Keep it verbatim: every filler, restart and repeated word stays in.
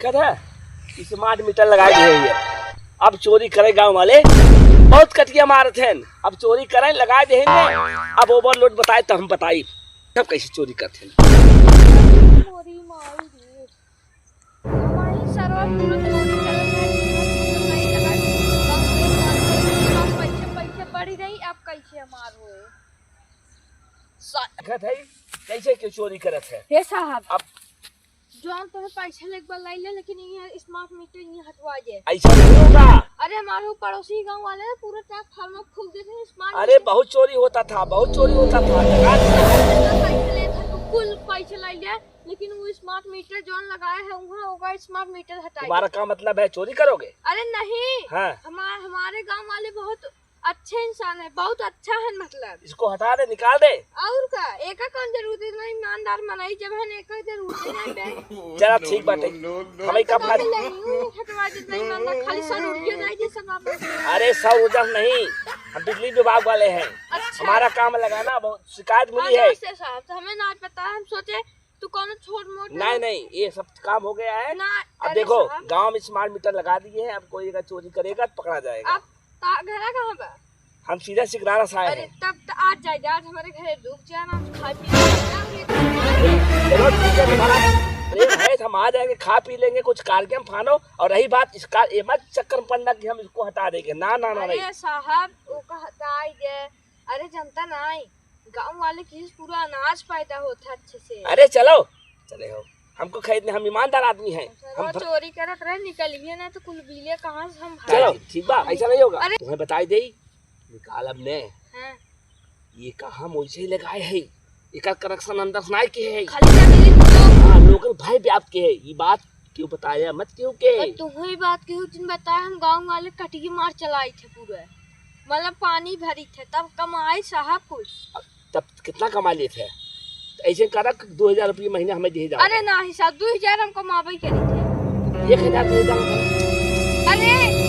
कहत है, smart meter लगाए दिए हैं। अब चोरी करे गाँव वाले बहुत कटिया मारत हैं। अब चोरी करे लगाए दे हैं। अब overload बताए तो हम बताई सब कैसे चोरी करते हैं। चोरी मारी रे। हमारी सरवा पूरा चोरी करत है, नहीं लगा, पैसे, पैसे पड़ी रही, अब कैसे मारो? सा-, कहत है, कैसे क्यों चोरी करत है? हे साहब, अब जौन तुम्हें पैसा लेके बा लाई ले, लेकिन ये smart meter ये हटवा दे। ऐसा नहीं होगा। अरे हमारे वो पड़ोसी गाँव वाले हैं, पूरा transformer फूंक देते हैं smart अरे meter। बहुत चोरी होता था, बहुत चोरी होता था। पैसा लेता था, कुल पैसा लाई ले, लेकिन वो smart meter जौन लगाए है, वहाँ होगा smart meter हटाए तुम्हारा दे। का मतलब है, चोरी करोगे? अरे नहीं, हाँ। हमारे, हमारे गाँव वाले बहुत अच्छे इंसान है, बहुत अच्छा है, मतलब। इसको हटा दे, निकाल दे। और का, एका कौन जरूरत है, इतना ईमानदार मनई जब है, एका जरूरत ही नहीं बे। चला, ठीक बाटे। हम ही का तो बात बात नहीं, हटवा दे, नहीं मानना, खाली सौ रुपये नहीं दे सकता। अरे, सौ रुपया नहीं, हम बिजली विभाग वाले हैं। अच्छा। हमारा काम लगाना, बहुत शिकायत मिली हाँ, है। नमस्ते साहब, तो हमें ना पता, हम सोचे तू कौनो छोट मोट नहीं, नहीं, ये सब काम हो गया है। ना, अब अरे देखो, साहब। गांव में smart meter लगा दिए हैं, अब कोई अगर चोरी करेगा तो पकड़ा जाएगा। आप ता-, घरा कहाँ बा? हम सीधा सिकरारा से आए अरे हैं। तब तो आज जाए, आज हमारे घरे रुक जाना, हम खा पी लेंगे। चलो ठीक है, तुम्हारा प्रेम है, हम आ जाएंगे, खा पी लेंगे, कुछ कार्यक्रम फानो। और रही बात इसका, ये मत चक्कर में पड़ना कि हम इसको हटा देंगे, ना, ना, ना, नहीं। अरे साहब, वो का हटाई दे। अरे जनता नहीं, गाँव वाले की पूरा अनाज पैदा होता है अच्छे से। अरे चलो, चले हो, हमको खरीदने, हम ईमानदार आदमी हैं। चलो, हम भर- चोरी करत रहे, निकलिए ना तो कुल बिलिया कहाँ से हम चलो, भरें? ठीक बा, ऐसा नहीं होगा। अरे। तुम्हें बताई दे, निकाल अब ने। हाँ। ये का हम वैसे ही लगाए है, एकर connection अंदर से नहीं के है। खाली क्या मिली तो? हाँ, लोकल भाई व्याप्त के है, ये बात क्यों बताया मत क्यों के? और तुम्हें बात क्यों तुम बताए, हम गाँव वाले कटिया मार चलाई थे पूरे। मतलब पानी भरी थे, तब कमाई साहब कुछ। तब कितना कमा लिए थे? तो ऐसे करा कि दो हजार रुपये महीना हमें दिए जाओ। अरे ना, हिसाब दो हजार हम कमाबे करी थे। एक हजार दिए जाओ। अरे,